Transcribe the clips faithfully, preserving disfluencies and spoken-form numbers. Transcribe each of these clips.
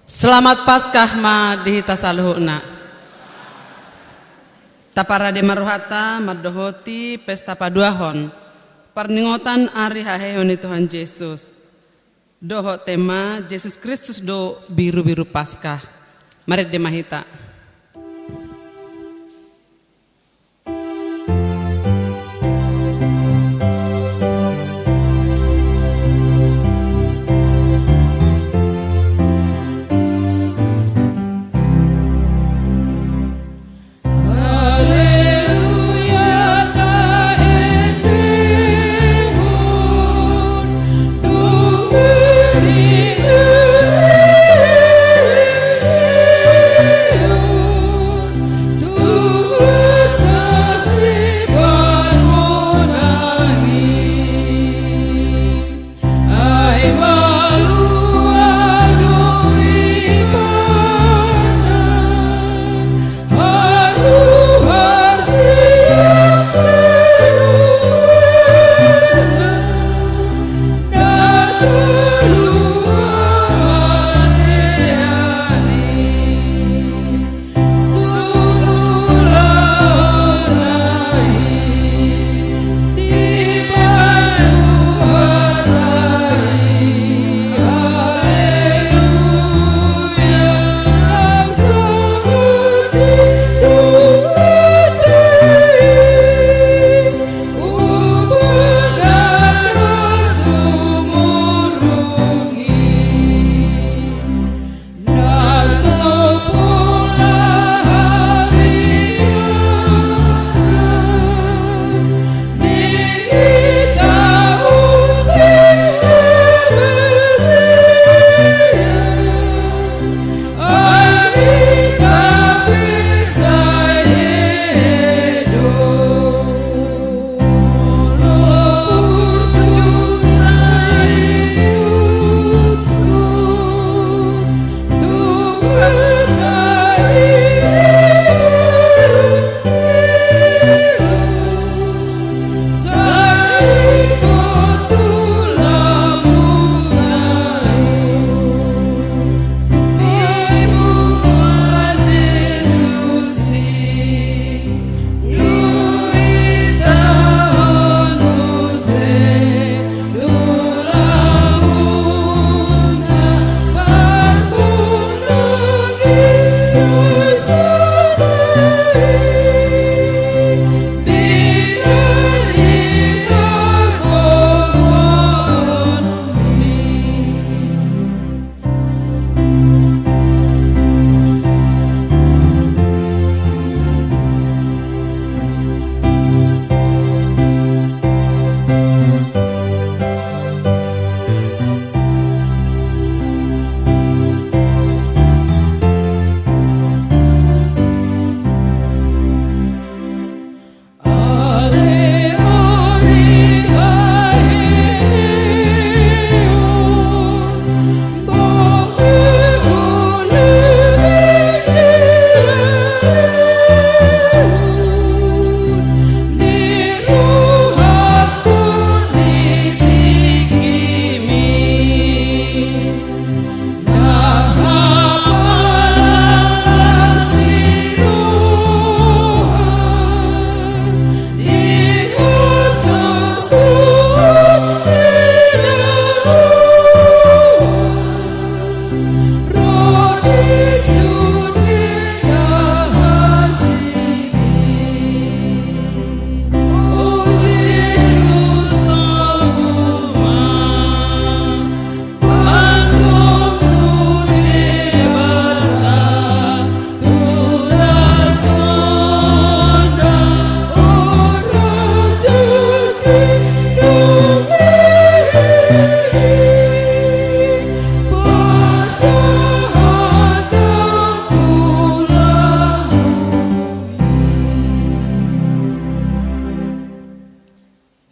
Selamat Paskah ma di hita saluhutna. Taparade ma rohanta mandohoti pesta paduahon parningotan ari haheheon ni Tuhan Jesus. Dohot tema Jesus Kristus do birubiru Paskah. Marende ma hita.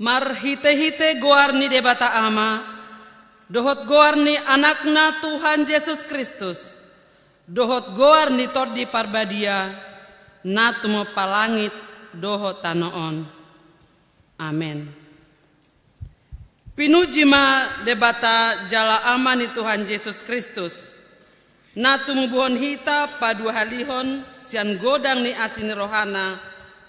Marhitehite goar ni Debata Ama, dohot goar ni Anakna Tuhan Jesus Kristus, dohot goar ni Tondi Parbadia, na tumompa langit dohot tano on. Amen. Pinuji ma Debata jala Ama ni Tuhan Jesus Kristus. Na tumubuhon hita paduahalihon sian godang ni asi ni rohana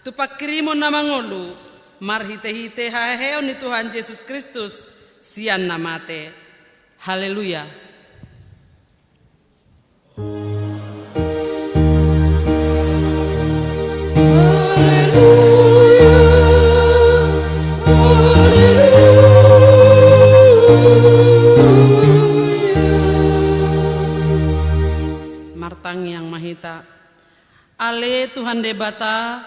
tu pangkirimon na mangolu, marhitehite haheheon ni Tuhan Jesus Kristus sian na mate. Haleluya. Martangiang ma hita. Ale Tuhan Debata,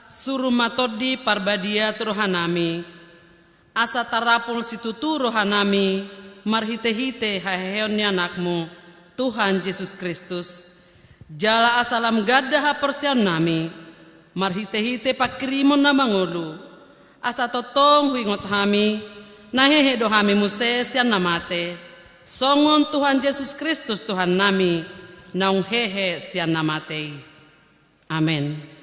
suru ma Tondi Parbadia tu rohanami, asa tarapul situtu rohanami marhitehite haheheon ni Anakmu, Tuhan Jesus Kristus. Jala asa lam ganda haporseaonnami marhitehite pangkirimon na mangolu, asa tongtong huingot hami, na hehe do hami muse sian na mate, songon Tuhan Jesus Kristus Tuhannami, naung hehe sian na mate i. Amen.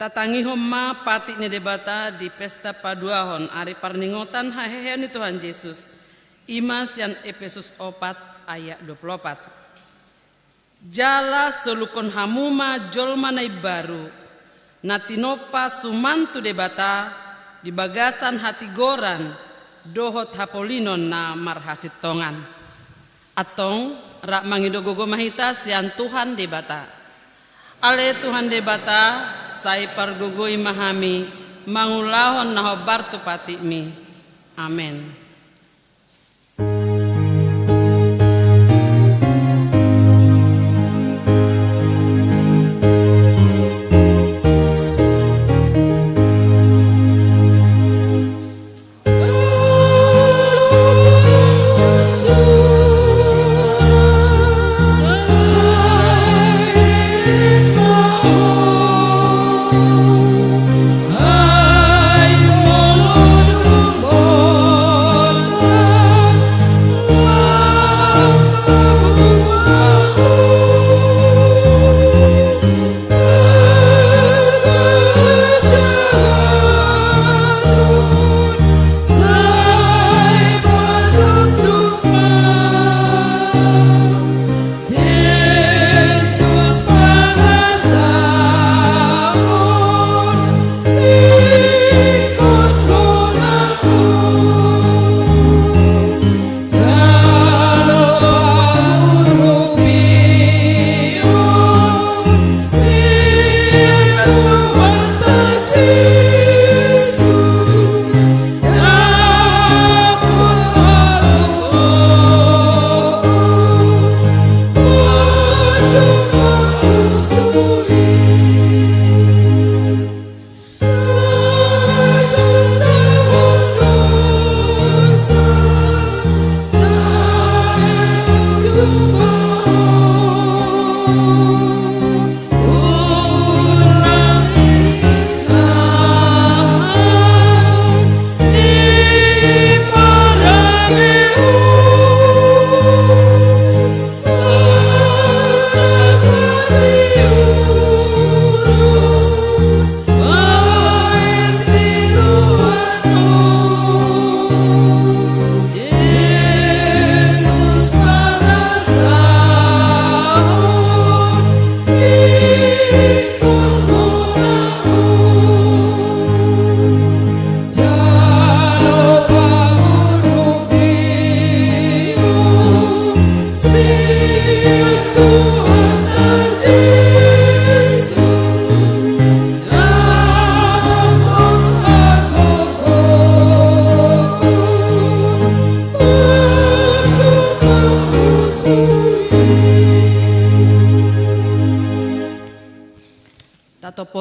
Tatangihon ma patik ni Debata di pesta paduahon ari parningotan haheheon ni Tuhan Jesus, i ma sian Epesus opat ayat dua pulu opat. Jala solukhon hamu ma jolma na imbaru, na tinompa suman tu Debata di bagasan hatigoran dohot hapolinon na marhasintongan. Antong, rap mangido gogo ma hita sian Tuhan Debata. Ale Tuhan Debata, sai pargogoi ma hami mangulahon na hombar tu patikmi. Amen.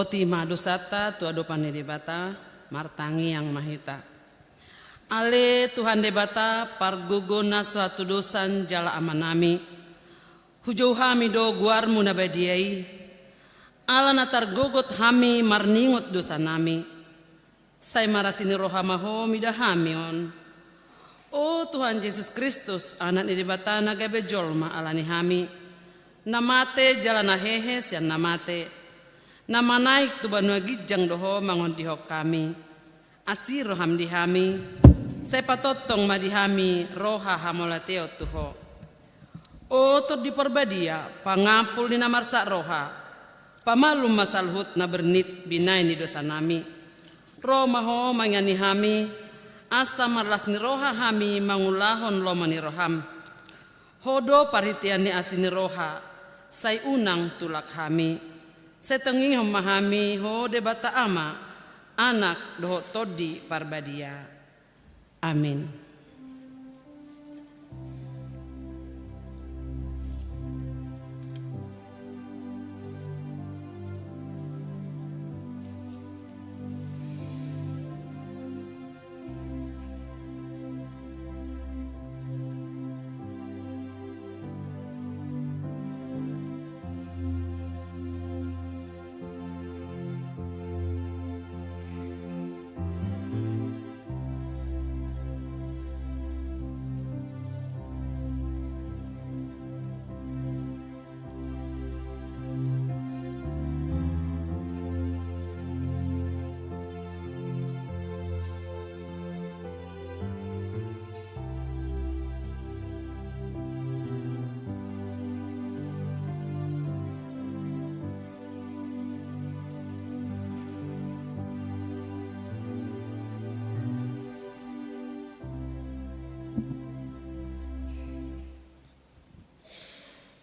Oti ma dosanta tu adopan ni Debata, martangiang ma hita. Ale Tuhan Debata, pargogo na so hatudosan jala Amanami, hujou hami do goarmu na badia i, ala na targogot hami marningot dosanami. Sai marasi ni roha ma Ho mida hami on. O Tuhan Jesus Kristus, Anak ni Debata na gabe jolma ala ni hami, na mate jala na hehe sian na mate, na manaek tu banua ginjang do Ho mangondihon hami. Asi roham di hami, sai patongtong ma di hami roha hamauliateon tu Ho. O Tondi Parbadia, pangampul ni na marsak roha, pamalum ma saluhut na bernit binahen ni dosanami. Ro ma Ho mangihani hami, asa marlas ni roha hami mangulahon lomo ni roham. Ho do parhitean ni asi ni roha, sai unang tulak hami. Sai tongihon ma hami Ho Debata Ama, Anak dohot Tondi Parbadia. Amin.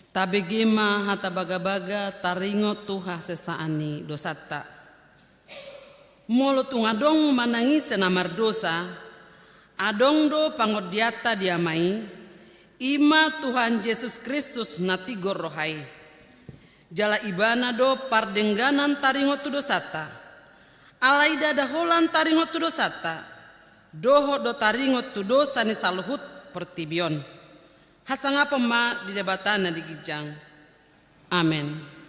Tabege ma hata bagabaga taringot tu hasesaan ni dosanta. Molo tung adong manang ise na mardosa, adong do pangondianta di Ama i, i ma Tuhan Jesus Kristus na tigor roha i. Jala Ibana do pardengganan taringot tu dosanta. Alai ndada holan taringot tu dosanta, dohot do taringot tu dosa ni saluhut portibi on. Hasangapon ma di Debata na di ginjang. Amen.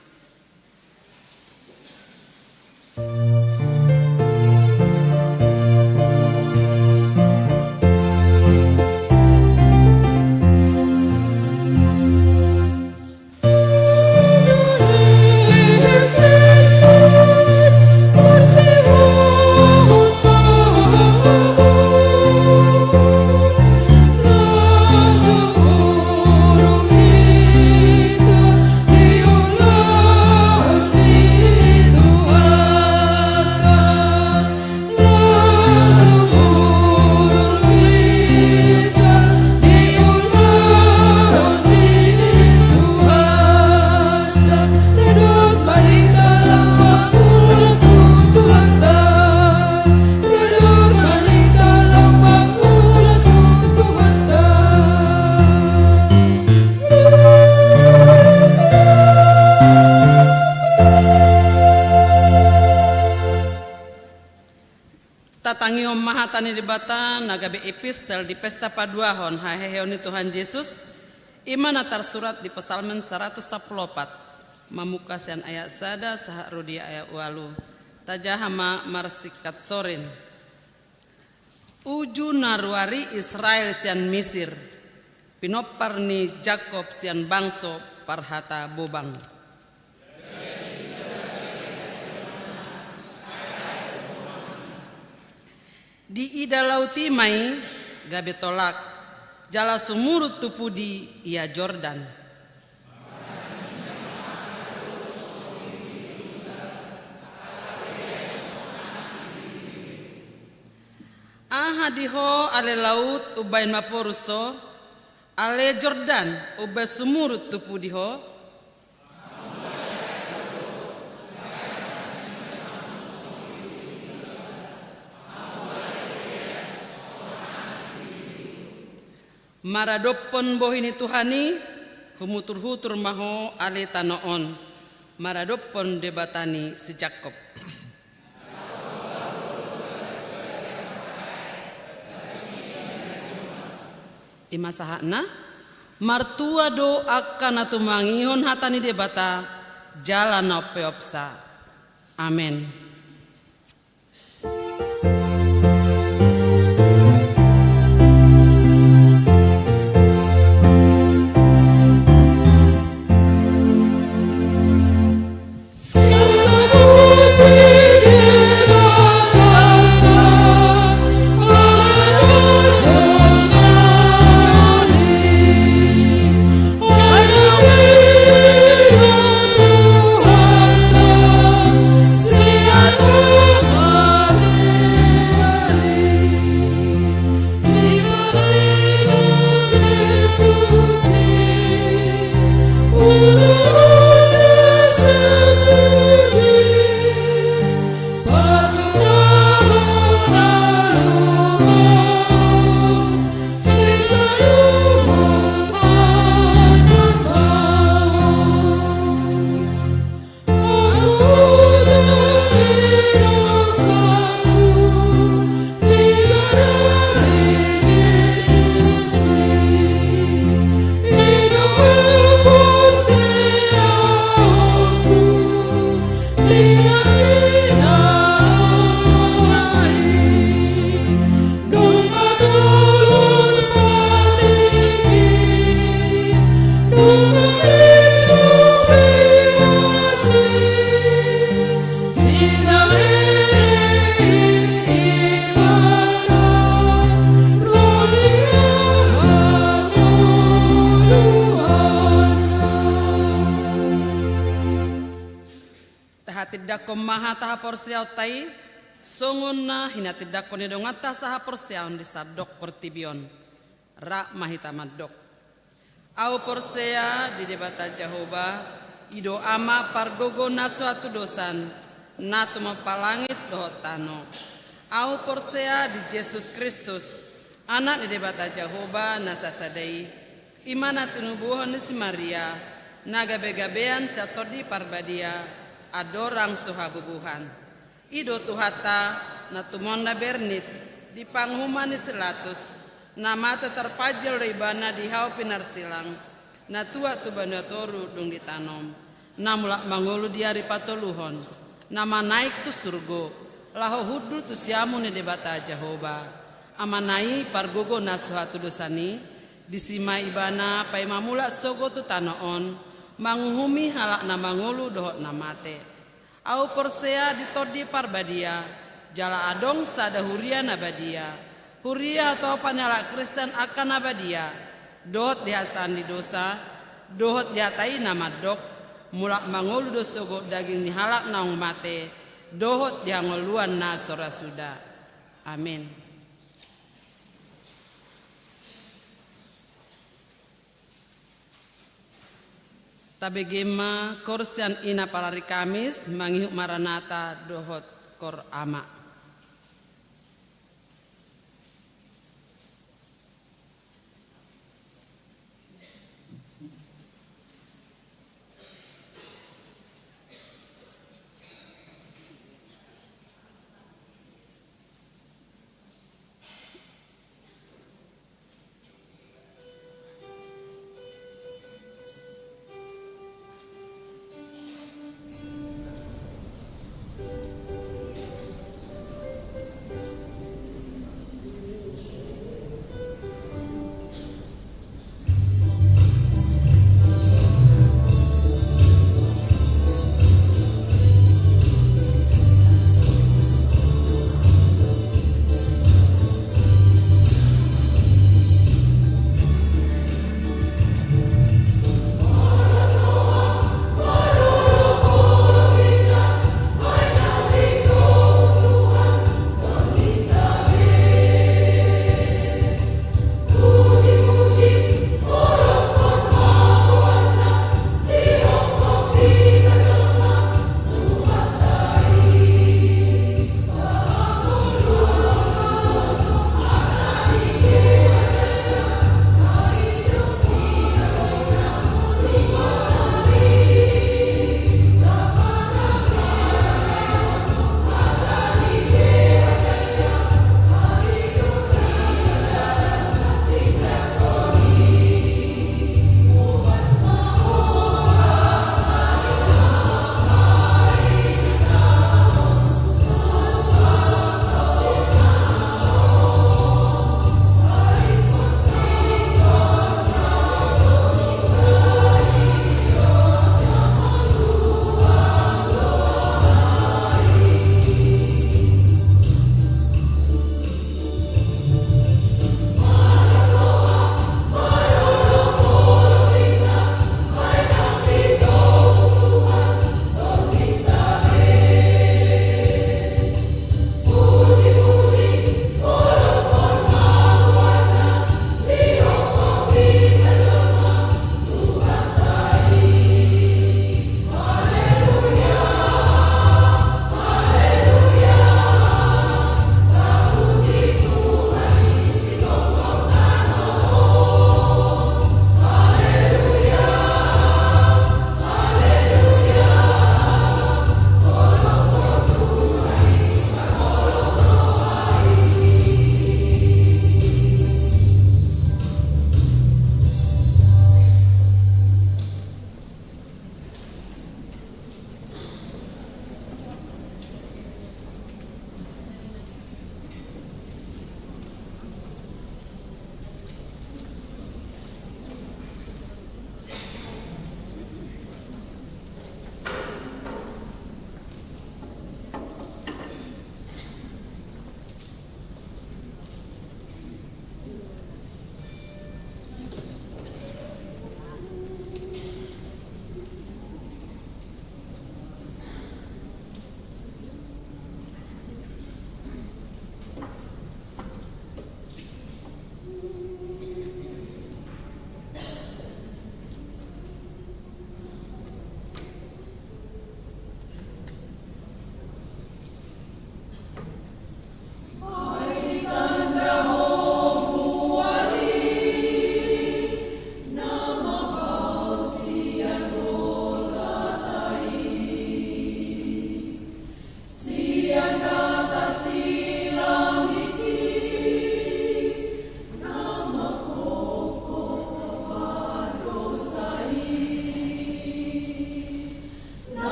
Tatangihon ma hata ni Debata na gabe epistel di pesta paduahon haheheon ni Tuhan Jesus, i ma na tarsurat di Psalmen saratus sampulu opat, mamungka sian ayat sada sahat ro di ayat ualu. Tajaha ma marsingkat sorin. Uju na ruari Israel sian Misir, pinompar ni Jakob sian bangso parhata bobang. Diida laut i ma i gabe tolak, jala sumurut tu pudi ia Jordan. Aha di ho ale laut umbahen maporus ho, ale Jordan umbahen sumurut tu pudi ho? Maradophon bohi ni Tuhan i, humuturhutur ma ho ale tano on. Maradophon Debata ni si Jakkob. I ma sahatna, martua do angka na tumangihon hata ni Debata jala na umpeopsa. Amen. Tahatindangkon ma hata haporseaonta i, songon na hinatindangkon ni donganta sahaporseaon di sandok portibi on. Rap ma hita mandok. Ahu porsea di Debata Jahowa, i do Ama pargogo na so hatudosan, na tumompa langit dohot tano. Ahu porsea di Jesus Kristus, Anak ni Debata Jahowa na sasada i, i ma na tinubuhon ni si Maria, na gabegabean sian Tondi Parbadia, andorang so habubuhan. I do Tuhanta, na tumanda bernit, di panguhuman ni si Pilatus, na mate tarpanjal do ibana di hau pinarsilang, na tuat tu banua toru dung ditanom, na mulak mangolu di ari patoluhon, na manaek tu surgo, laho hundul tu siamun ni Debata Jahowa, Amana i pargogo na so hatudosan i, disi ma ibana paima mulak sogot tu tano on, manguhumi halak na mangolu dohot na mate. Ahu porsea di Tondi Parbadia, jala adong sada huria na badia, huria hatopan ni halak Kristen angka na badia, dohot di hasesaan ni dosa, dohot di hata i na mandok, mulak mangolu do sogot daging ni halak naung mate, dohot di hangoluan na so ra suda. Amen. Tabege ma koor sian i na parari Kamis, mangihut Maranatha dohot koor Ama.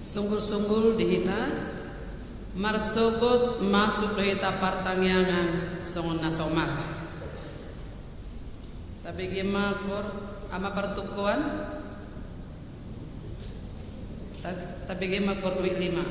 Sunggul-sunggul di hita, marsogot masuk do hita partangiangan songon na somar. Tabege ma kor, ama partungkoan. Ta-, tabege ma kor duit lima.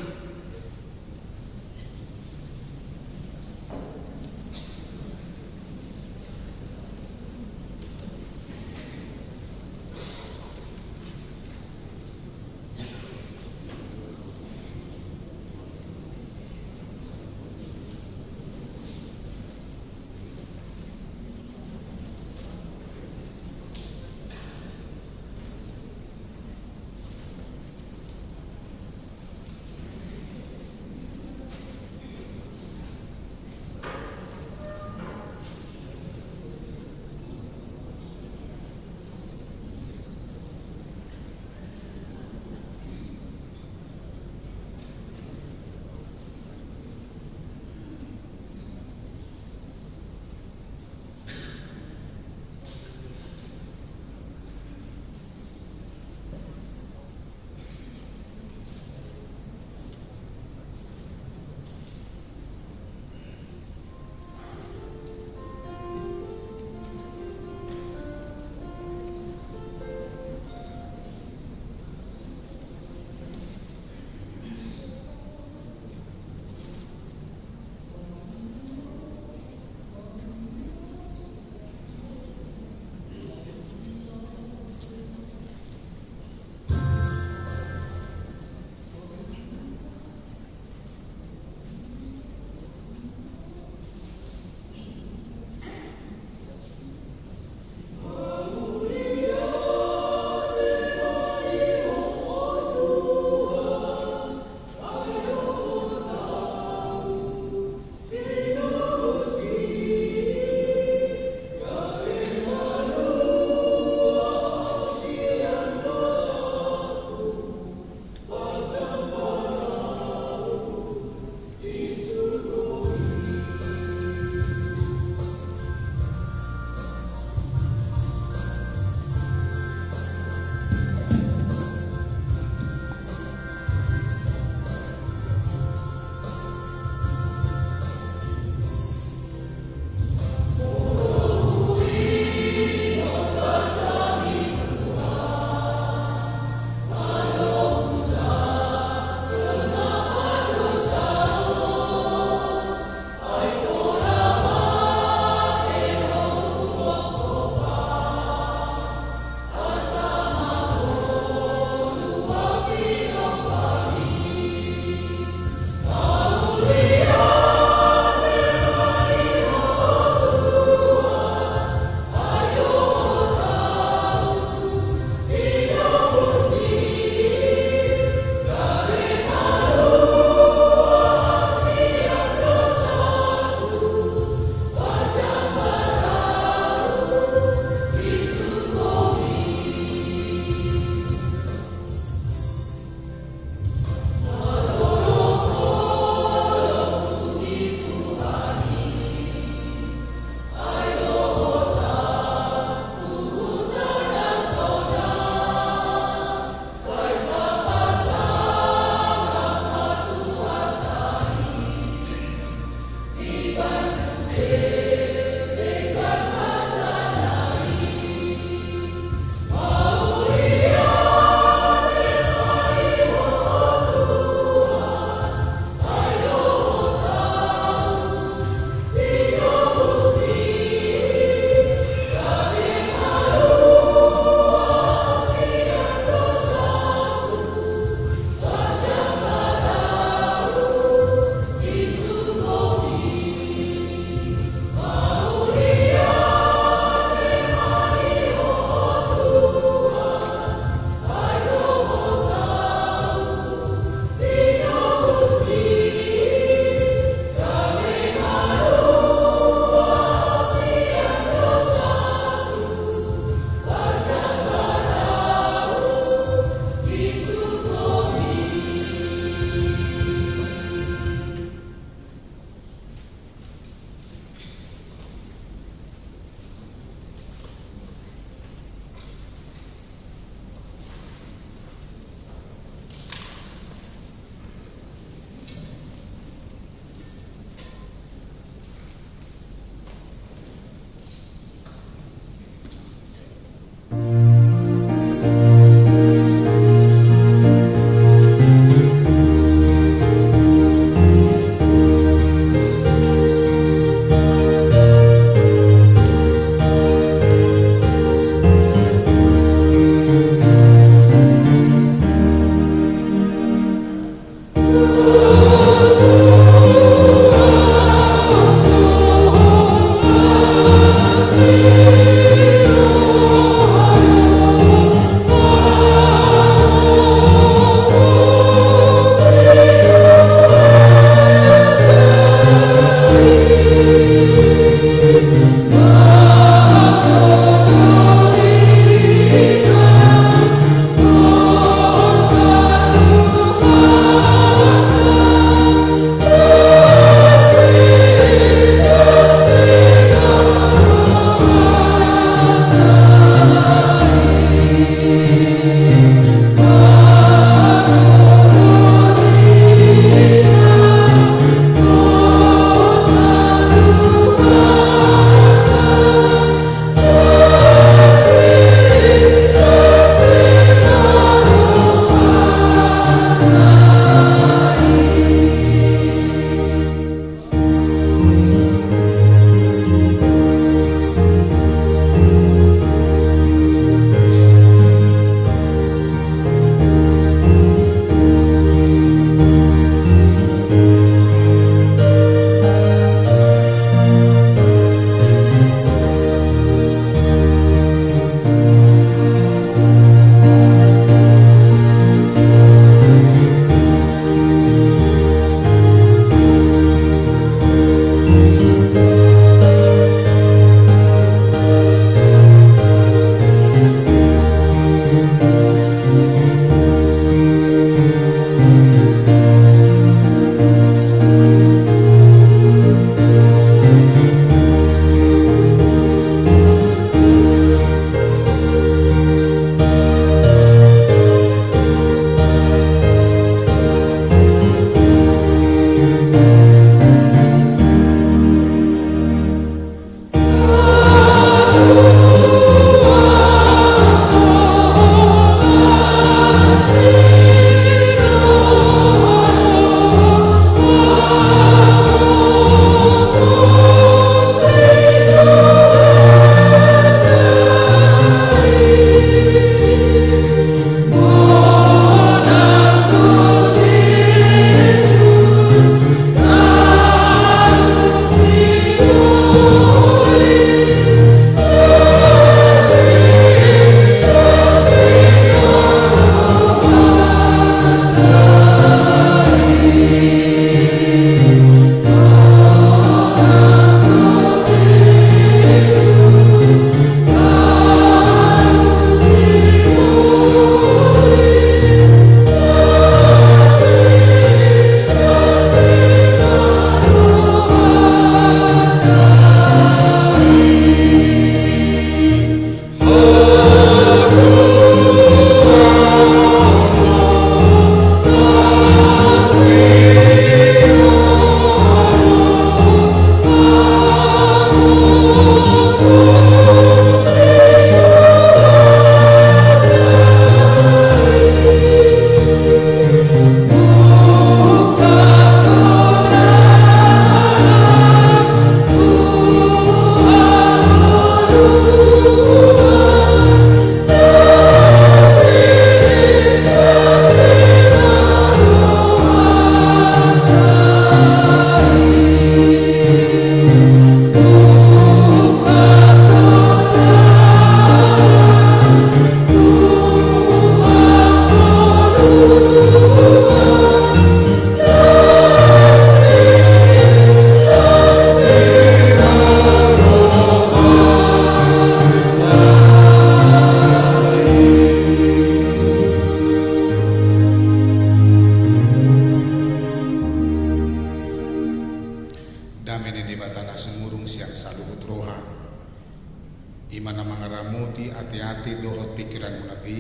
I ma na mangaramoti ateate dohot pingkiranmuna pe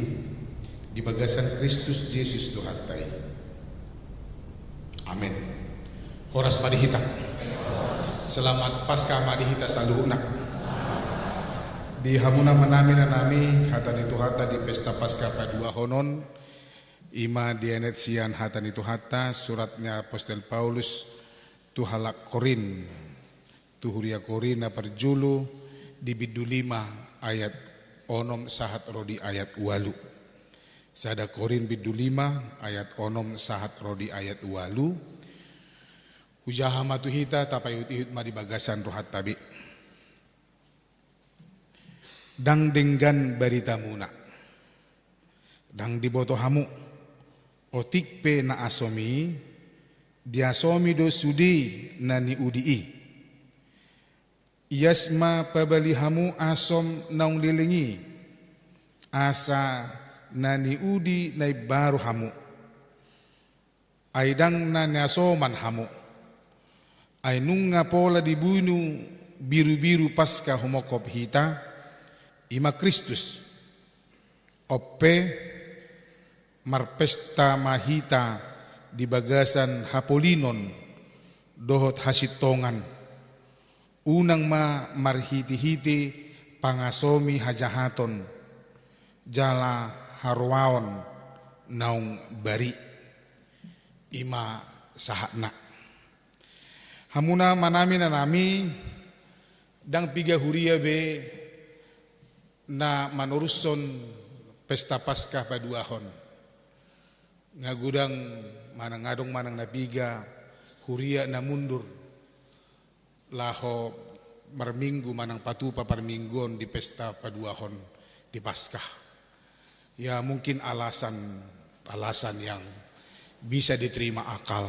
di bagasan Kristus Jesus Tuhanta i. Amen. Horas ma di hita. Selamat Paskah ma di hita saluhutna. Di hamu na manami na nami hata ni Tuhanta di pesta Paskah paduahon on, i ma dienet sian hata ni Tuhanta surat ni apostel Paulus tu halak Korint, tu huria Korint na parjolo, di bindu lima ayat onom sahat ro di ayat ualu. Sada Korint bindu lima ayat onom sahat ro di ayat ualu. Hujaha ma tu hita, tapaihutihut ma di bagasan rohanta be. Ndang denggan baritamuna. Ndang diboto hamu, otik pe na asom i, diasomi do sude na niudi i. Ias ma pabali hamu asom naung leleng i, asa na niudi na imbaru hamu. Ai ndang na niasoman hamu. Ai nunga pola dibunu birubiru Paskah humongkop hita, i ma Kristus. On pe, marpesta ma hita di bagasan hapolinon dohot hasintongan. Unang ma marhitehite pangasomi hajahaton jala haroaon naung bari. I ma sahatna. Hamu na manami na nami, ndang piga huria be na manorushon pesta Paskah paduahon. Nga godang manang adong manang na piga huria na mundur laho marminggu manang patupa parmingguon di pesta paduahon di Paskah. Ya, mungkin alasan, alasan yang bisa diterima akal.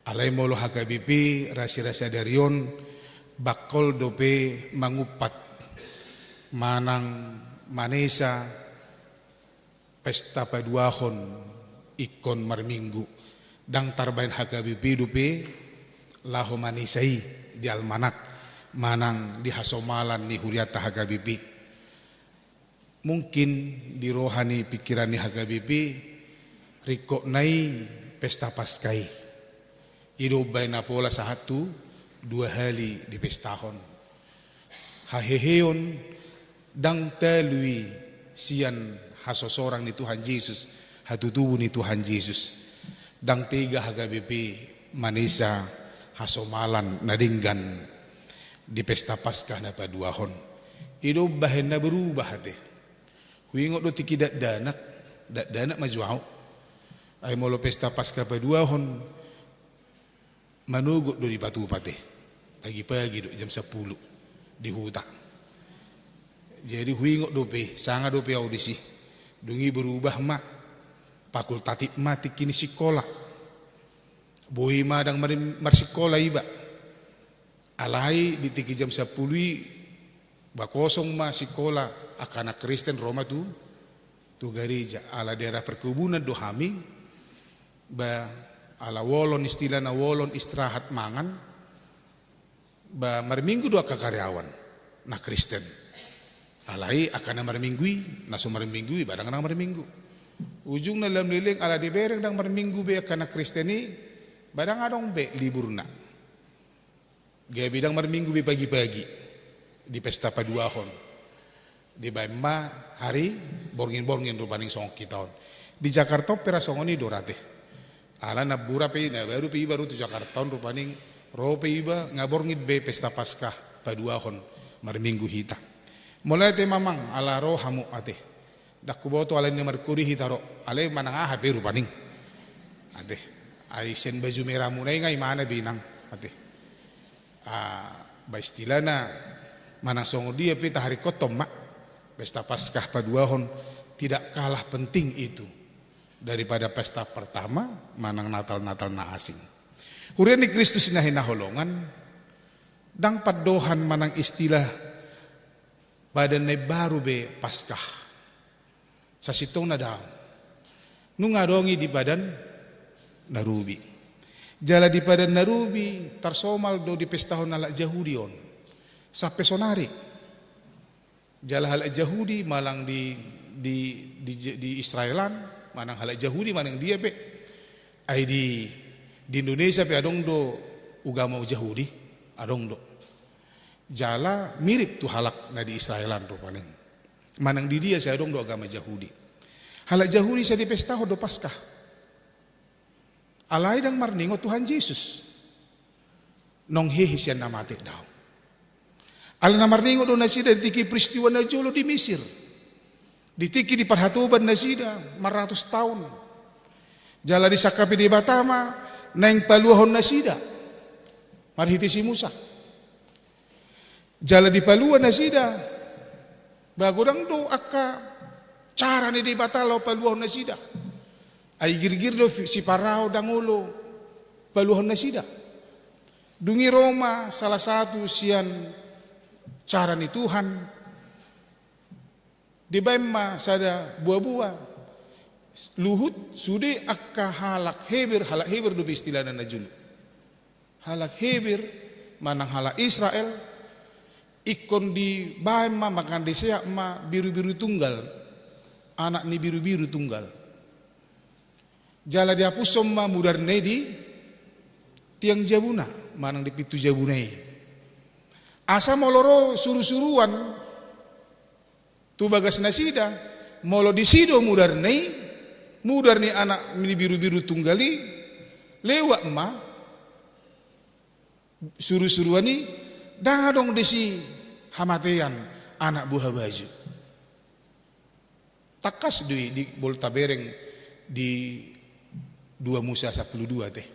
Alai molo H K B P rasirasa dari on, bangkol dope mangumpat manang manesa pesta paduahon ingkon marminggu. Ndang tarbaen H K B P dope laho manesa i di almanak manang di hasomalan ni hurianta H K B P. Mungkin di roha ni pingkiran ni H K B P, ringkotna i pesta Paskah i. I do umbahen na pola sahat tu dua hali dipestahon. Haheheon ndang talu i sian hasosorang ni Tuhan Jesus, hatutubu ni Tuhan Jesus. Ndang tega H K B P manesa hasomalan na denggan di pesta Paskah na paduahon. I do umbahen na berubah ate. Huingot do tingki dakdanak, dakdanak ma jo au. Ai molo pesta Paskah paduahon, manogot do dipatupa ate. Pagi-pagi do, jam sampulu, di huta. Jadi huingot dope, sanga dope au disi. Dung i berubah ma, fakultatif ma tingki ni sikola. Boi ma ndang mar-, marsikola iba. Alai di tingki jam sampulu i, ba kosong ma sikola, angka anak Kristen ro ma tu, tu gareja. Ala daerah perkebunan do hami, ba ala wolon, istilahna wolon istirahat mangan, ba marminggu do angka karyawan na Kristen. Alai angka na marminggu i, na so marminggu i, ba ndang na marminggu. Ujungna lam leleng ala dibereng ndang marminggu be angka na Kristen i, ba ndang adong be liburna. Gabe ndang marminggu be pagi-pagi di pesta paduahon. Dibaen ma hari borngin-borngin rupani songon hita on. Di Jakarta on pe ra songon i do ra ate. Ala na bura pe, na baru pe iba ro tu Jakarta on rupani, ro pe iba nga borngin be pesta Paskah paduahon marminggu hita. Molo ate mamang ala ro hamu ate. Ndang huboto alai na marhuri hita ro, alai manang aha pe rupani. Ate. Ai sian baju merahmuna i nga imana be inang. Ate. Ah, ba istilahna manang songon dia pe taharingkothon ma. Pesta Paskah paduahon tidak kalah penting itu daripada pesta pertama manang Natal-Natal na asing. Huria ni Kristus na hinaholongan, ndang pandohan manang istilah padan na imbaru be Paskah. Sasintongna ndang. Nunga adong i di padan na robi. Jala di padan na robi tarsomal do dipestahon halak Jahudi on. Sampe sonari. Jala halak Jahudi manang di, di, di, di Israelan, manang halak Jahudi manang dia pe. Ai di, di Indonesia pe adong do ugamo Jahudi, adong do. Jala mirip tu halak na di Israelan rupani. Manang di dia sai adong do agama Jahudi. Halak Jahudi sai dipestahon do Paskah. Alai ndang marningot Tuhan Jesus. Nunga hehe sian na mate, daong. Alana marningot do nasida di tingki peristiwa na jolo di Mesir. Di tingki diparhatoban nasida maratus taon. Jala disangkapi Debata ma naeng paluahon nasida marhite si Musa. Jala dipalua nasida. Ba godang do angka cara ni Debata laho paluahon nasida. Ai girgir do si Parao ndang olo paluahon nasida. Dung i ro ma salah satu sian cara ni Tuhan, dibaen ma sada buabua, luhut sude angka halak Heber, halak Heber dope istilahna na jolo. Halak Heber manang halak Israel, ingkon dibaen ma, manang diseat ma birubiru tunggal, anak ni birubiru tunggal. Jala diapushon ma mudarna i di tiang jabuna, manang di pintu jabuna i. Asa molo ro surusuruan tu bagas nasida, molo disi do mudarna i, mudar ni anak ni birubiru tunggal i, lewat ma surusuruan i, ndang adong disi hamatean anak buha baju. Tangkas do i di bolta bereng di dua Musa sampulu dua te.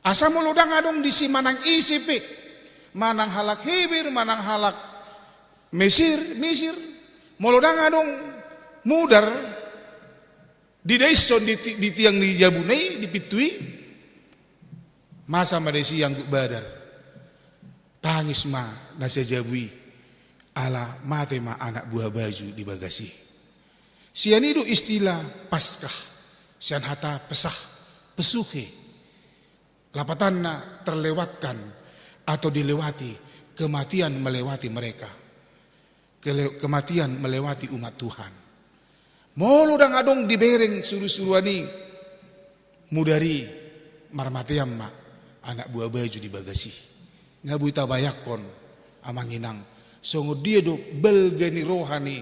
Asa molo ndang adong disi manang ise pe, manang halak Heber, manang halak Mesir, Misir, molo ndang adong mudar didaishon di ti-, di tiang ni jabuna i, di pintu i, masa ma disi angguk badar. Tangis ma na sajabu i, ala mate ma anak buha baju di bagas i. Sian i do istilah Paskah, sian hata pesah, pesuhe. Lapatanna terlewatkan atau dilewati, kematian melewati mereka. Kele-, kematian melewati umat Tuhan. Molo ndang adong dibereng surusuruan i, mudar i, marmatean ma anak buha baju di bagas i. Nga boi tabayangkon, amang inang, songon dia do balga ni roha ni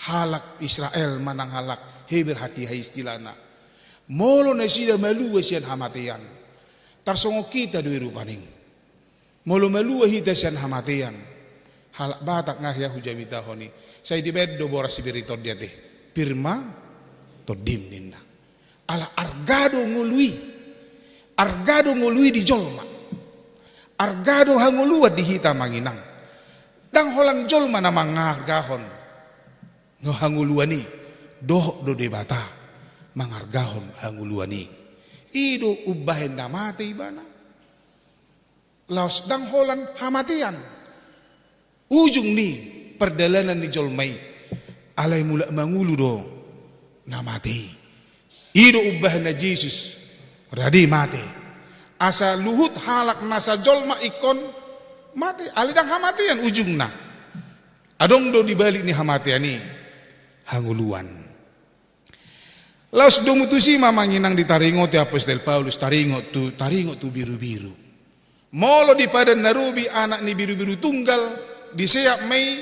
halak Israel manang halak Heber hatiha istilahna. Molo nasida malua sian hamatean, tarsongon hita do i rupani. Molo malua hita sian hamatean, halak Batak nga hea hujamitahon i, sai dibaen do boras sibiri tondi ate, pir ma tondim ninna. Ala arga do ngolu i, arga do ngolu i di jolma. Arga do hangoluan di hita, amang inang. Ndang holan jolma na mangargahon hangoluan i, dohot do Debata mangargahon hangoluan i. I do umbahen na mate ibana. Laos ndang holan hamatean ujung ni pardalanan ni jolma i, alai mulak mangolu do na mate i. I do umbahen na Jesus rade mate, asa luhut halak nasa jolma ingkon mate, alai ndang hamatean ujungna. Adong do di balik ni hamatean i hangoluan. Laos domu tusi ma, amang inang, ditaringoti apostel Paulus, taringot tu, taringot tu birubiru. Molo di Padan na Robi anak ni birubiru tunggal, diseat ma i,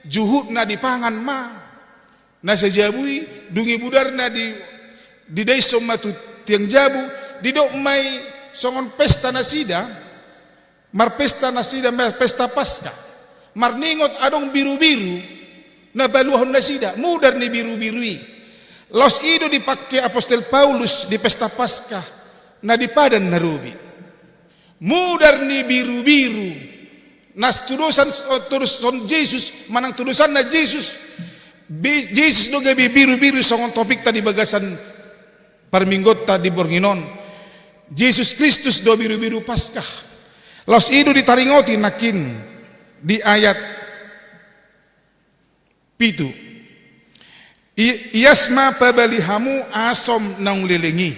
juhutna dipangan ma na sajabu i, dung i mudarna di, didaishon ma tu tiang jabu, didok ma i songon pesta nasida, marpesta nasida, ma-, pesta Paskah. Marningot adong birubiru na paluahon nasida, mudar ni birubiru i. Laos i do dipangke apostel Paulus di pesta Paskah na di Padan na Robi. Mudar ni birubiru na tudosan, tudosan Jesus, manang tudosanna Jesus. Bi-, Jesus do gabe birubiru songon topikta di bagasan parmingguonta di borngin on. Jesus Kristus do birubiru Paskah. Laos i do ditaringoti nangkin di ayat pitu. I-, ias ma pabali hamu asom naung leleng i,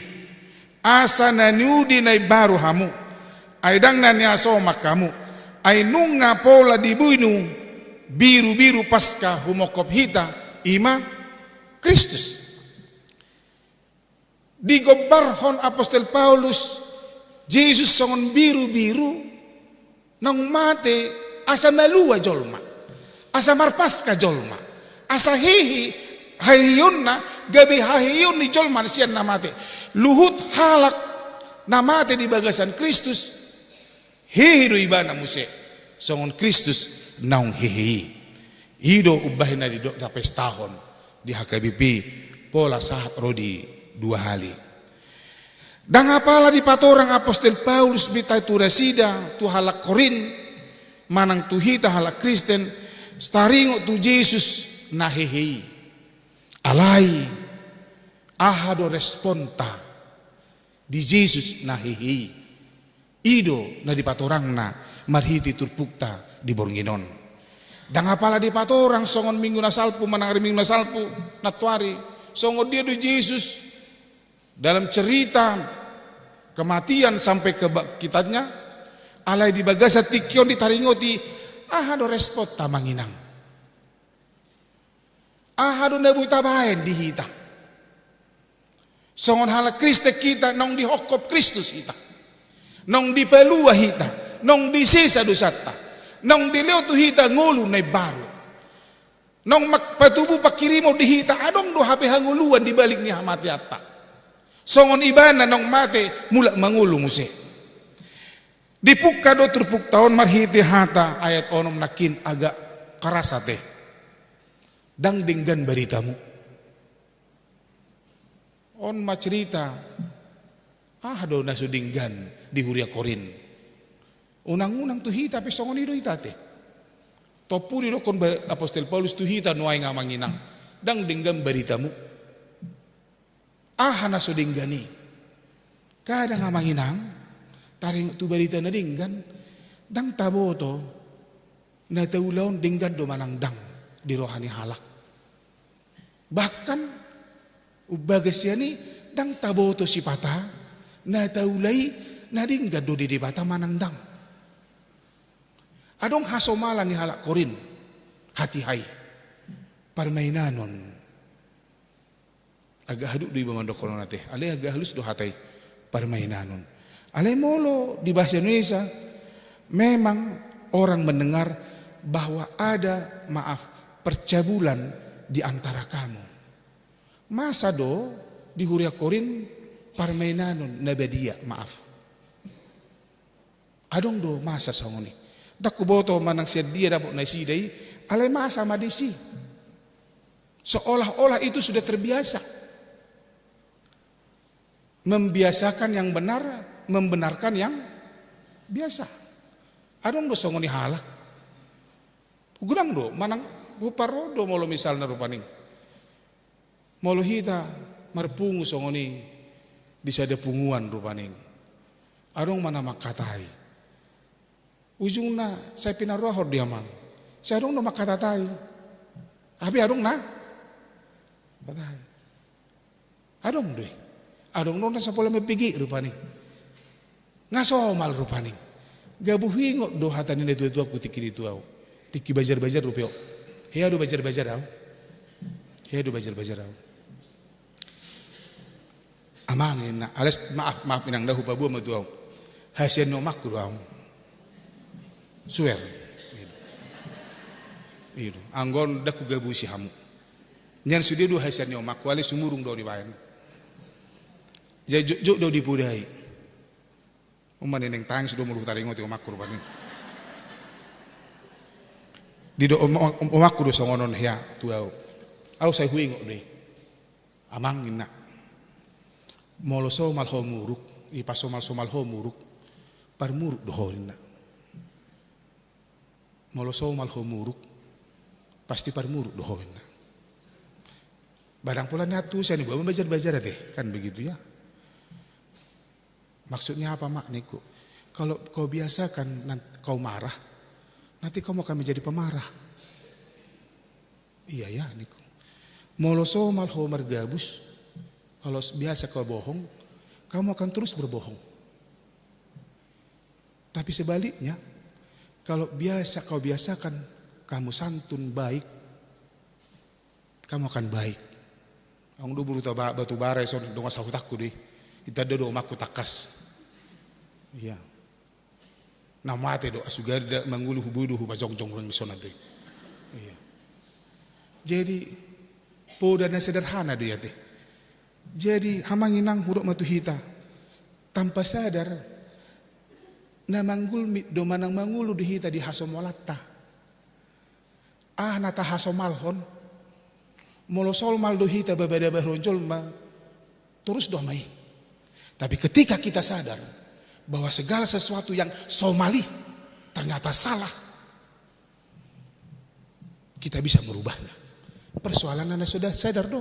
asa na niudi na imbaru hamu, ai ndang na niasoman hamu, ai nunga pola dibuinu Birubiru Paska humongkop hita, i ma Kristus. Digombarhon apostel Paulus Jesus songon birubiru naung mate, asa malua jolma, asa marpaska jolma, asa hehe haheheionna, gabe haheheion ni jolma sian na mate. Luhut halak na mate di bagasan Kristus, hehe do ibana muse, songon Kristus naung hehe i. I do umbahen na didok tapestahon di H K B P, pola sahat ro di dua hali. Ndang apala dipatorang apostel Paulus be tu nasida, tu halak Korint, manang tu hita halak Kristen, taringot tu Jesus na hehe i. Alai, aha do responta di Jesus na hehe i? I do na dipatorangna marhite turpukta di borngin on. Ndang apala dipatorang songon minggu na salpu, manang ari minggu na salpu, nantoari, songon dia do Jesus dalam cerita kematian sampai kebangkitannya, alai di bagasan tingki on ditaringoti, aha do responta amang inang? Aha do na boi tabaen di hita? Songon halak Kristen hita, naung dihongkop Kristus hita, naung dipalua hita, naung disesa dosanta, naung dilehon tu hita ngolu na imbaru, naung patubu panghirimon di hita, adong do hape hangoluan di balik ni hamateanta. Songon ibana naung mate, mulak mangolu muse. Dipungka do turpukta on marhite hata ayat onom nangkin, agak keras ate. Ndang denggan baritamu. On ma cerita, aha do na so denggan di huria Korint? Unang-unang tu hita pe songon i do hita ate. Tompu didokkon ba-, apostel Paulus tu hita nuaeng amang inang, ndang denggan baritamu. Aha na so denggan i? Kadang amang inang, taringot tu barita na denggan, ndang taboto na taula on denggan do manang ndang di roha ni halak. Bahkan umbagas sian i, ndang taboto sipata na taula i na denggan do di Debata manang ndang. Adong hasomalan ni halak Korint hatiha i, parmainanon. Agak haduk do iba mandok on ate, alai agak halus do hata i, parmainanon. Alai molo di bahasa Indonesia, memang orang mendengar bahwa ada, maaf, percabulan di antara kamu. Masa do di huria Korint parmainanon na badia, maaf. Adong do masa songon i. Ndang huboto manang sian dia dapot nasida i, alai masa ma disi. Seolah-olah itu sudah terbiasa. Membiasakan yang benar, membenarkan yang biasa. Adong do songon i halak. Godang do, manang huparrohahon do molo misalna rupani. Molo hita marpungu songon i di sada punguan rupani. Adong ma na mangkatai. Ujungna sai pinarrohahon do i amang. Sai adong do mangkatatai. Hape adong na mangkatai. Adong do i. Adong do na so pola mambege rupani. Nga somal rupani. Gabe huingot do hata ni natuatuangku tingki di tu au. Tingki bajar-bajar dope au. Hea do bajar-bajar au. Hea do bajar-bajar au. Amang inna, alas maaf, maaf inang, ndang hupaboa ma tu au. Hasian ni omakku do au. Swear. Ido. Anggo on ndang hugabusi hamu. Nian sude do hasian ni omakku, alai sumurung do au dibaen. Jadi jotjot do au dipodai. Uma nineng tangis do molo hutaringoti omakku rupani. Didok om-, om-, omakku do songon on hea tu au. Au sai huingot do i. Amang inna. Molo somal ho muruk, ipasomal-somal ho muruk, parmuruk do ho inna. Molo somal ho muruk, pasti parmuruk do ho inna. Barang pola nian tu sian i boha ma bajar-bajar ate, kan begitu ya. Maksudnya apa mak ningku? Kalau kau biasakan nan-, kau marah, nanti kamu akan menjadi pemarah. Iya ya ningku. Molo somal ho margabus, kalau s-, biasa kau bohong, kamu akan terus berbohong. Tapi sebaliknya, kalau biasa kau biasakan Kamu santun baik, kamu akan baik. Adong do boru Taba-, Batubara i, songon dongan sahutakku do i. Ditanda do omakku tangkas. Iya. Na mate do, asu gari da mangolu huboi do hupajongjong, ulang di son ate. Iya. Jadi, poda na sederhana do i ate. Jadi, amang inang, hudok ma tu hita. Tanpa sadar, na manggulmit do manang mangolu do hita di hasomalanta. Aha na tahasomalhon? Molo somal do hita babadebadeon jolma, torus do ma i. Tapi ketika kita sadar bahwa segala sesuatu yang somal i ternyata salah, kita bisa merubahnya. Persoalanna na so da-, sadar do.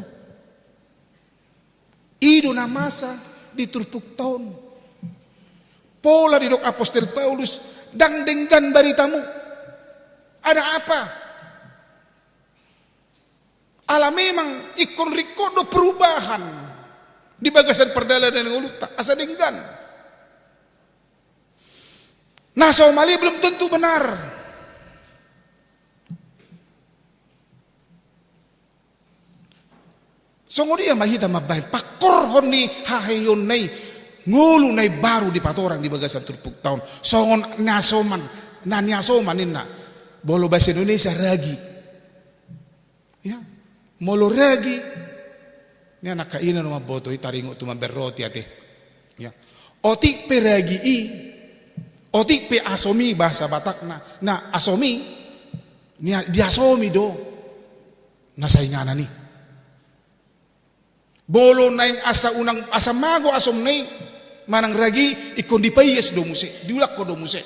I do na masa di turpukta on. Pola didok apostel Paulus, ndang denggan baritamu. Ada apa? Ala memang ingkon ringkot do perubahan di bagasan pardalanan ni ngolunta, asa denggan. Na somal i belum tentu benar. Songon dia ma hita mambahen pangkorhon ni haheheonna i, ngolu na imbaru dipatorang di bagasan turpukta on. Songon niasoman, na niasoman ninna. Molo bahasa Indonesia, ragi. Ya. Molo ragi, nian angka ina do mamboto i, taringot tu mambahen roti ate. Ya. Otik pe ragi i, otik pe asom i, bahasa Batakna, na asom i, nia-, diasomi do na sainganan i. Molo naeng asa unang, asa mago asomna i manang ragi i, ingkon dipaias do muse, diulakhon do muse.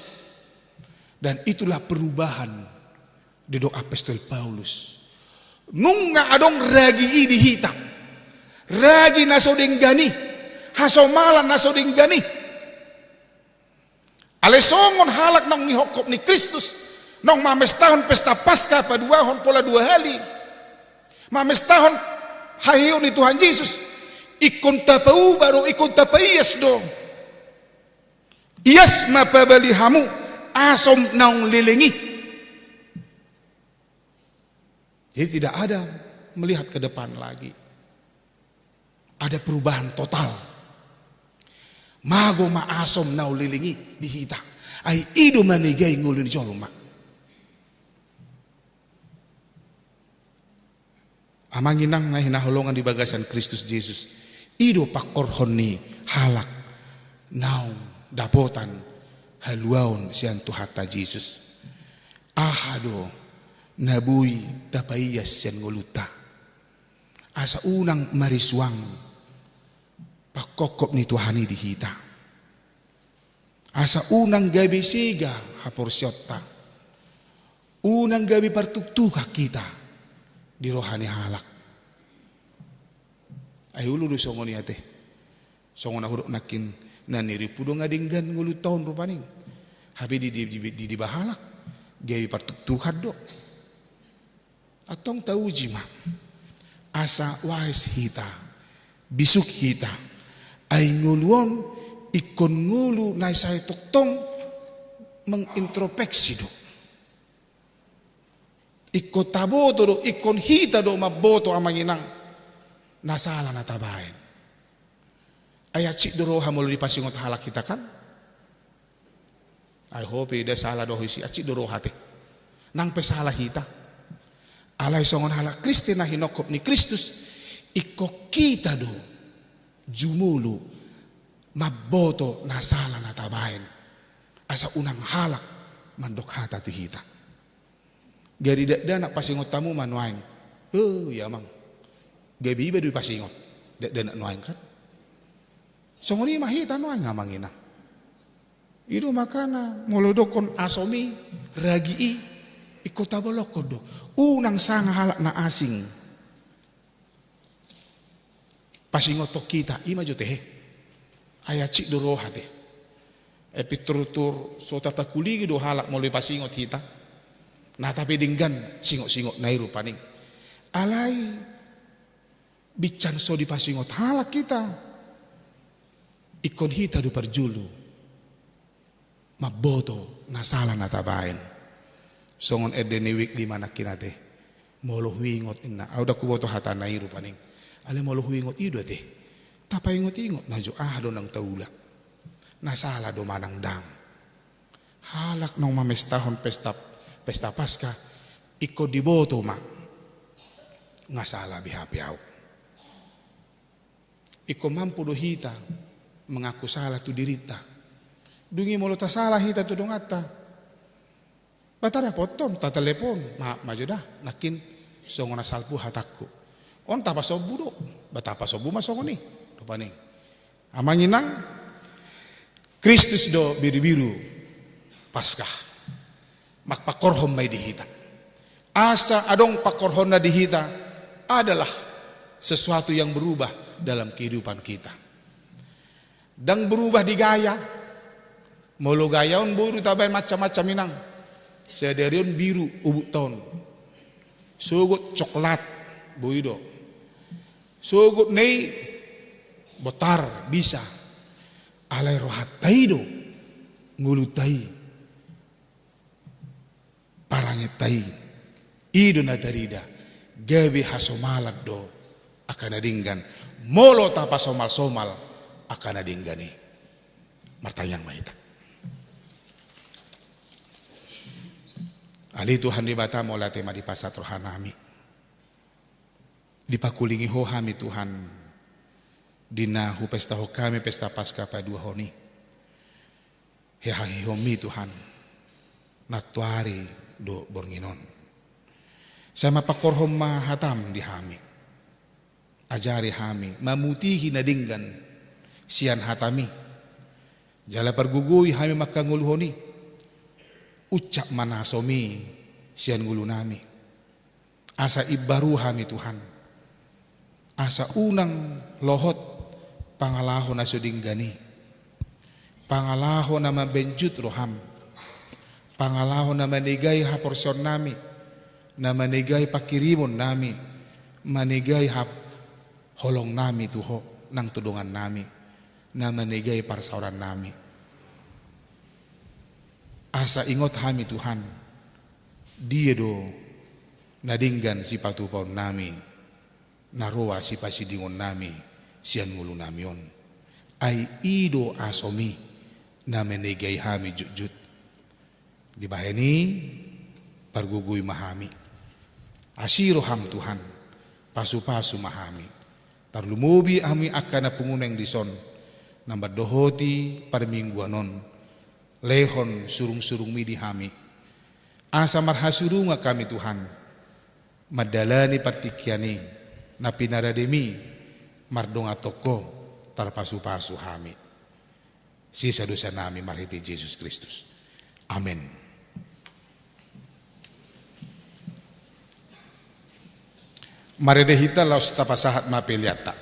Dan itulah perubahan didok apostel Paulus. Nunga adong ragi i di hita, ragi na so denggan i, hasomalan na so denggan i. Alai songon halak naung ihophop ni Kristus, naung mamestahon pesta Paskah paduahon pola dua hali, mamestahon haheheon ni Tuhan Jesus, ingkon tapauba do, ingkon tapaias do. Ias ma pabali hamu asom naung leleng i. Jadi tidak ada melihat ke depan lagi. Ada perubahan total. Mago ma asom naung leleng i di hita. Ai i do manegai ngolu ni jolma. Amang inang na hinaholongan di bagasan Kristus Jesus, i do pangkorhon ni halak naung dapotan haluaon sian Tuhanta Jesus. Aha do na boi tapaias sian ngolunta, asa unang marisuang pangkophop ni Tuhan i di hita, asa unang gabe sega haporseaonta, unang gabe partugtugan hita di roha ni halak. Ai olo do songon i ate. Songon na hudok nangkin, na nirimpu do nga denggan ngolunta on rupani. Hape di, di, di, di, dibahen halak, gabe partugtugan do. Antong tauji ma, asa wise hita, bisuk hita. Ai ngolu on ingkon ngolu na sai tongtong mengintrospeksi do. Ingkon taboto do, ingkon hita do mamboto, amang inang, na sala na tabaen. Ai hansit do roha molo dipasingot halak hita kan? Ai ho pe da sala do ho disi, hansit do roha ate. Nang pe sala hita, alai songon halak Kristen na hinophop ni Kristus, ingkon hita do jumolo mamboto na sala na tabaen, asa unang halak mandok hata tu hita. Gari dakdanak pasingot hamu ma nuaeng. Oh, iya, amang. Gabe iba do dipasingot dakdanak nuaeng kan? Songon i ma hita nuaeng, amang inang. I do makana molo didokhon asom i, ragi i, ingkon tabolongkon do. Unang sanga halak na asing pasingothon hita, i ma jo tehe. Ai hansit do roha ate. Ai pintor-pintor so tapangkulingi do halak molo dipasingot hita. Na, tapi denggan singot-singotna i rupani. Alai binsan so dipasingot halak hita, ingkon hita do parjolo mamboto na sala na tabaen. Songon ende ni weekly ma nangkin ate. Molo huingot inna. Au ndang huboto hatana i rupani. Alai molo huingot i do ate. Tapaingot-ingot ma jo aha do naung taula. Na sala do manang ndang. Halak naung mamestahon pesta, pesta Paskah, ingkon diboto ma. Nga sala be hape au. Ingkon mampu do hita mangaku sala tu dirinta. Dung i molo tasala hita tu donganta, ba tadapothon, tatalepon, maaf ma jo da, nangkin songon na salpu hatangku. On tapasombu do, ba tapasombu ma songon i. Rupani. Amang inang, Kristus do birubiru Paskah. Mangpangkorhon ma i di hita. Asa adong pangkorhonna di hita adalah sesuatu yang berubah dalam kehidupan kita. Ndang berubah di gaya. Molo gaya on boi do tabaen macam-macam inang. Sadari on biru, ubuk ton. Sogot coklat, boi do. Sogot na i, botar, bisa. Alai rohanta i do, ngolunta i, parangenta i. I do na tarida, gabe hasomalan do angka na denggan. Molo tapasomal-somal angka na denggan i. Martangiang ma hita. Ale Tuhan Debata, mauliate ma dipasahat rohanami. Dipakulingi Ho hami Tuhan, di na hupestahon hami pesta Paskah paduahon i. Hehehonmi Tuhan, nantoari do borngin on. Sai mangkorhon ma hataM di hami. Ajari hami mamutihi na denggan sian hataMi. Jala pargogoi hami mangkangoluhon i. Uncap ma na soMi sian ngolunami. Asa imbaru hami Tuhan. Asa unang lohot pangalaho na so denggan i. Pangalaho na mambaen jut rohaM. Pangalaho na manegai haporseaonnami. Na manegai panghirimonnami. Manegai hap-, holongnami tu Ho, nang tu dongannami. Na manegai parsaorannami. Asa ingot hami Tuhan. Dia do na denggan sipatupaonnami, na roa sipasidingonnami sian ngolunami on. Ai i do asoMi na manegai hami jotjot. Dibahen i pargogoi ma hami. Asi rohaM Tuhan, pasupasu ma hami. Tarlumobi hami angka na pungu naeng dison, na mandohoti parmingguan on, lehon surungsurungMi di hami. Asa marhasurungan hami Tuhan, mandalani partingkian i, na pinaradeMi, mardongan tongko, tarpasupasu hami. Sesa dosanami marhite Jesus Kristus. Amen. Marende hita laos tapasahat ma peleanta.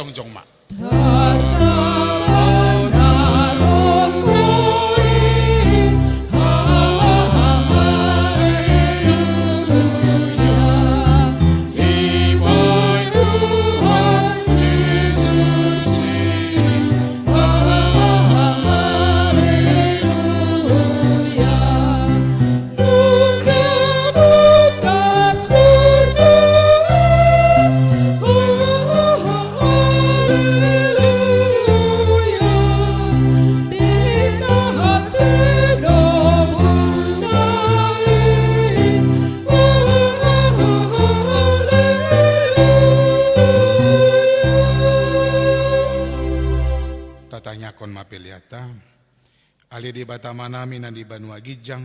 Jongjong ma. Tatangiangkon ma peleanta. Ale Debata Amanami na di banua ginjang,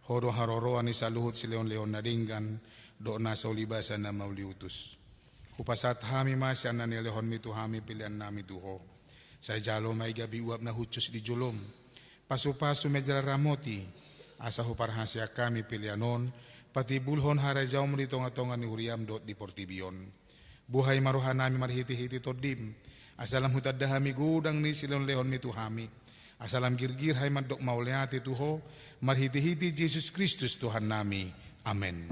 Ho do haroroan ni saluhut silehonlehon na denggan dohot nasa ulibasa na mauliutus. Hupasahat hami ma sian na nilehonmi tu hami peleannami tu Ho. Sai jalo ma i gabe uap na hushus di jolom. Pasupasu ma i jala ramoti, asa huparhaseang hami pelean on patimbulhon harajaonmu di tongatonga ni huriam dohot di portibi on. Buhai ma rohanami marhitehite Tondim, asa lam hutanda hami godang ni silehonlehonmi tu hami, asa lam girgir hami mandok mauliate tu Ho, marhitehite Jesus Kristus Tuhannami. Amen.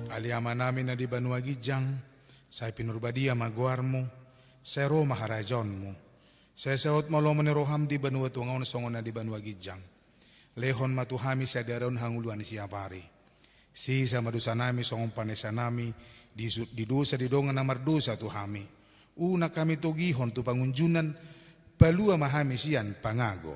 Ale Amanami na di banua ginjang, sai pinarbadia ma goarmu, sai ro ma harajaonmu, sai saut ma lomo ni roham di banua tonga on songon na di banua ginjang. Lehon ma tu hami sadari on hangoluan siapari. Sesa ma dosanami songon panesanami di su-, di dosa di dongan na mardosa tu hami. Unang hami togihon tu pangunjunan, palua ma hami sian pangago.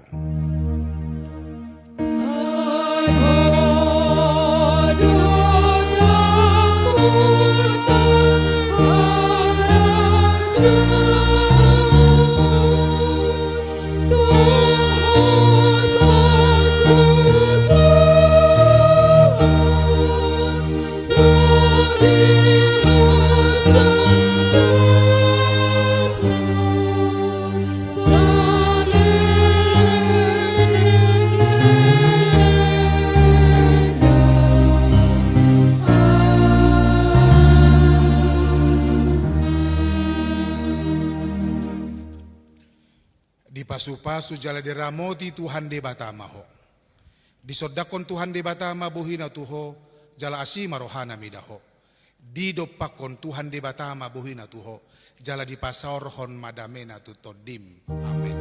Dipasupasu jala diramoti Tuhan Debata ma ho. Disondangkon Tuhan Debata ma bohina tu ho, jala asi ma rohana mida ho. Didompakkon Tuhan Debata ma bohina tu ho, jala dipasaorhon ma damena tu tondim. Amen.